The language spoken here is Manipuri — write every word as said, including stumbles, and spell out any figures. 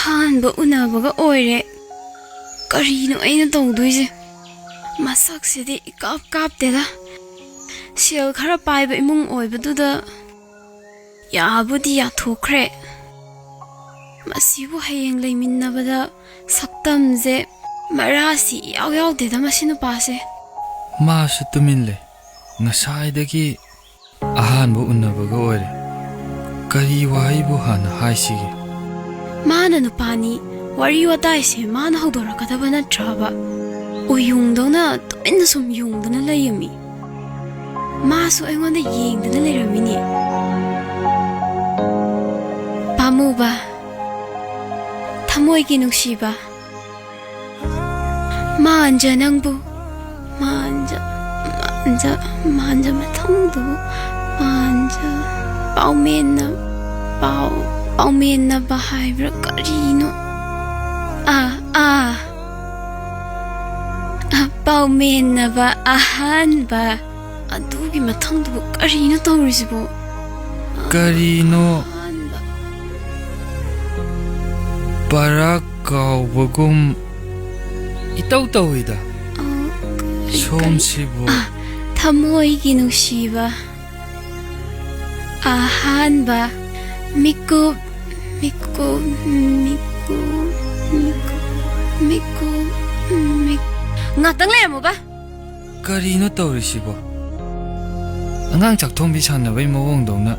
ꯑꯍꯥꯟꯕ ꯎꯅꯕꯒ ꯑꯣꯏꯔꯦ꯫ ꯀꯔꯤꯅꯣ ꯑꯩꯅ ꯇꯧꯗꯣꯏꯁꯦ? ꯃꯁꯛꯁꯤꯗꯤ ꯏꯀꯥꯞ ꯀꯥꯞꯇꯦꯗ꯫ ꯁꯦꯜ ꯈꯔ ꯄꯥꯏꯕ ꯏꯃꯨꯡ ꯑꯣꯏꯕꯗꯨꯗ ꯌꯥꯕꯨꯗꯤ ꯌꯥꯊꯣꯛꯈ꯭ꯔꯦ꯫ ꯃꯁꯤꯕꯨ ꯍꯌꯦꯡ ꯂꯩꯃꯤꯟꯅꯕꯗ ꯁꯛꯇꯝꯁꯦ ꯃꯔꯥꯁꯤ ꯏꯌꯥꯎ ꯌꯥꯎꯗꯦꯗ ꯃꯁꯤ ꯅꯨꯄꯥꯁꯦ꯫ ꯃꯥꯁꯨ ꯇꯨꯃꯤꯟ ꯂꯩ꯫ ꯉꯁꯥꯏꯗꯒꯤ ꯑꯍꯥꯟꯕ ꯎꯅꯕꯒ ꯑꯣꯏꯔꯦ꯫ ꯀꯔꯤ ꯋꯥꯍꯩꯕꯨ ꯍꯥꯟꯅ ꯍꯥꯏꯁꯤꯒꯦ? ꯃꯥꯅ ꯅꯨꯄꯥꯅꯤ, ꯋꯥꯔꯤ ꯋꯥꯇꯥꯏꯁꯦ ꯃꯥꯅ ꯍꯧꯗꯣꯔꯛꯀꯗꯕ ꯅꯠꯇ꯭ꯔꯕ? ꯎꯌꯨꯡꯗꯧꯅ ꯇꯨꯃꯤꯟꯅ ꯁꯨꯝ ꯌꯨꯡꯗꯨꯅ ꯂꯩꯔꯝꯃꯤ꯫ ꯃꯥꯁꯨ ꯑꯩꯉꯣꯟꯗ ꯌꯦꯡꯗꯨꯅ ꯂꯩꯔꯝꯃꯤꯅꯦ꯫ ꯄꯥꯝꯃꯨꯕ, ꯊꯃꯣꯏꯒꯤ ꯅꯨꯡꯁꯤꯕ, ꯃꯥꯟꯖ ꯅꯪꯕꯨ, ꯃꯥꯟꯖ, ꯃꯥꯟꯖ, ꯃꯥꯟꯖ ꯃꯊꯧꯗꯨꯕꯨ, ꯃꯥꯟꯖ, ꯄꯥꯎꯃꯦꯟꯅ, ꯄꯥꯎ, ꯄꯥꯎꯃꯦꯟꯅꯕ ꯍꯥꯏꯕ꯭ꯔꯥ ꯀꯔꯤꯅꯣ? ꯑꯥ, ꯑꯥ, ꯑꯥ, ꯄꯥꯎꯃꯦꯟꯅꯕ ꯑꯍꯥꯟꯕ꯫ ꯑꯗꯨꯒꯤ ꯃꯊꯪꯗꯨꯕꯨ ꯀꯔꯤꯅꯣ ꯇꯧꯔꯤꯁꯤꯕꯣ? ꯀꯔꯤꯅꯣ? ꯑꯍꯥꯟꯕ꯫ ꯄꯔꯥ ꯀꯥꯎꯕꯒꯨꯝ ꯏꯇꯧ ꯇꯧꯏꯗ꯫ ꯑꯥ, ꯁꯣꯝꯁꯤꯕꯨ꯫ ꯑꯥ, ꯊꯃꯣꯏꯒꯤ ꯅꯨꯡꯁꯤꯕ꯫ ꯑꯍꯥꯟꯕ ꯃꯤꯀꯨꯞ, ꯃꯤꯀꯨꯞ, ꯃꯤꯀꯨꯞ, ꯃꯤꯀꯨꯞ, ꯃꯤꯀꯨꯞ, ꯃꯤꯛ-, ꯉꯥꯛꯇꯪ ꯂꯩꯔꯝꯃꯨꯕ꯫ ꯀꯔꯤꯅꯣ ꯇꯧꯔꯤꯁꯤꯕꯣ? ꯑꯉꯥꯡ ꯆꯥꯛꯊꯣꯡꯕꯤ ꯁꯥꯟꯅꯕꯩ ꯃꯑꯣꯡꯗꯧꯅ